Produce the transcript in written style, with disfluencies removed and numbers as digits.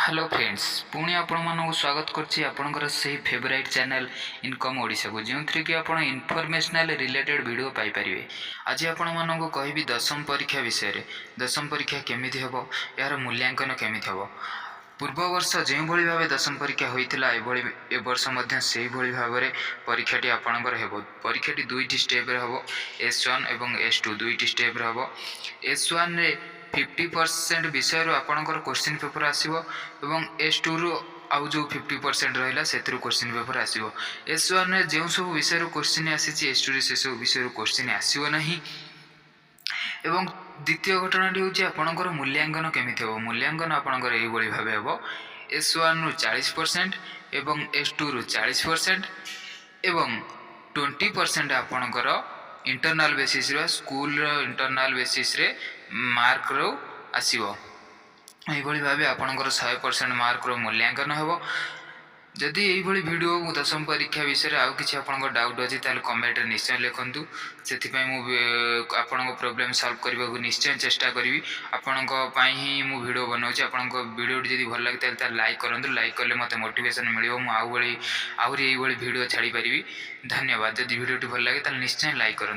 Hello friends, ପୁଣି ଆପଣମାନଙ୍କୁ ସ୍ୱାଗତ କରୁଛି ଆପଣଙ୍କର ସେହି ଫେଭରାଇଟ୍ ଚ୍ୟାନେଲ୍ ଇନକମ୍ ଓଡ଼ିଶାକୁ, ଯେଉଁଥିରେ କି ଆପଣ ଇନଫର୍ମେସନାଲ୍ ରିଲେଟେଡ଼୍ ଭିଡ଼ିଓ ପାଇପାରିବେ। ଆଜି ଆପଣମାନଙ୍କୁ କହିବି ଦଶମ ପରୀକ୍ଷା ବିଷୟରେ। ଦଶମ ପରୀକ୍ଷା କେମିତି ହେବ, ଏହାର ମୂଲ୍ୟାଙ୍କନ କେମିତି ହେବ। ପୂର୍ବ ବର୍ଷ ଯେଉଁଭଳି ଭାବେ ଦଶମ ପରୀକ୍ଷା ହୋଇଥିଲା, ଏଭଳି ଏ ବର୍ଷ ମଧ୍ୟ ସେଇଭଳି ଭାବରେ ପରୀକ୍ଷାଟି ଆପଣଙ୍କର ହେବ। ପରୀକ୍ଷାଟି ଦୁଇଟି ଷ୍ଟେପ୍ରେ ହେବ। ଏସ୍ 1 ଏବଂ ଏସ୍ 2 ଦୁଇଟି ଷ୍ଟେପ୍ରେ ହେବ। ଏସ୍ 1ରେ 50% ବିଷୟରୁ ଆପଣଙ୍କର କୋଶ୍ଚିନ୍ ପେପର୍ ଆସିବ ଏବଂ ଏସ୍ 2ରୁ ଆଉ ଯେଉଁ 50% ରହିଲା, ସେଥିରୁ କୋଶ୍ଚିନ୍ ପେପର୍ ଆସିବ। ଏସ୍ 1ରେ ଯେଉଁ ସବୁ ବିଷୟରୁ କୋଶ୍ଚିନ୍ ଆସିଛି, ଏସ୍ 2ରେ ସେସବୁ ବିଷୟରୁ କୋଶ୍ଚିନ୍ ଆସିବ ନାହିଁ। ଏବଂ ଦ୍ୱିତୀୟ ଘଟଣାଟି ହେଉଛି, ଆପଣଙ୍କର ମୂଲ୍ୟାଙ୍କନ କେମିତି ହେବ? ମୂଲ୍ୟାଙ୍କନ ଆପଣଙ୍କର ଏଇଭଳି ଭାବେ ହେବ। ଏସ୍ 1ରୁ 40% ଏବଂ ଏସ୍ 2ରୁ 40% ଏବଂ 20% ଆପଣଙ୍କର ଇଣ୍ଟରନାଲ୍ ବେସିସ୍ରେ, ସ୍କୁଲର ଇଣ୍ଟରନାଲ୍ ବେସିସ୍ରେ ମାର୍କରୁ ଆସିବ। ଏଇଭଳି ଭାବେ ଆପଣଙ୍କର 100% ମାର୍କର ମୂଲ୍ୟାଙ୍କନ ହେବ। ଯଦି ଏଇଭଳି ଭିଡ଼ିଓ ଦଶମ ପରୀକ୍ଷା ବିଷୟରେ ଆଉ କିଛି ଆପଣଙ୍କ ଡାଉଟ୍ ଅଛି, ତାହେଲେ କମେଣ୍ଟରେ ନିଶ୍ଚୟ ଲେଖନ୍ତୁ। ସେଥିପାଇଁ ମୁଁ ଆପଣଙ୍କ ପ୍ରୋବ୍ଲେମ୍ ସଲ୍ଭ କରିବାକୁ ନିଶ୍ଚୟ ଚେଷ୍ଟା କରିବି। ଆପଣଙ୍କ ପାଇଁ ହିଁ ମୁଁ ଭିଡ଼ିଓ ବନାଉଛି। ଆପଣଙ୍କ ଭିଡ଼ିଓଟି ଯଦି ଭଲ ଲାଗେ, ତାହେଲେ ତାର ଲାଇକ୍ କରନ୍ତୁ। ଲାଇକ୍ କଲେ ମୋତେ ମୋଟିଭେସନ୍ ମିଳିବ, ମୁଁ ଆଉ ଭଳି ଆହୁରି ଏଇଭଳି ଭିଡ଼ିଓ ଛାଡ଼ିପାରିବି। ଧନ୍ୟବାଦ। ଯଦି ଭିଡ଼ିଓଟି ଭଲ ଲାଗେ, ତାହେଲେ ନିଶ୍ଚୟ ଲାଇକ୍ କରନ୍ତୁ।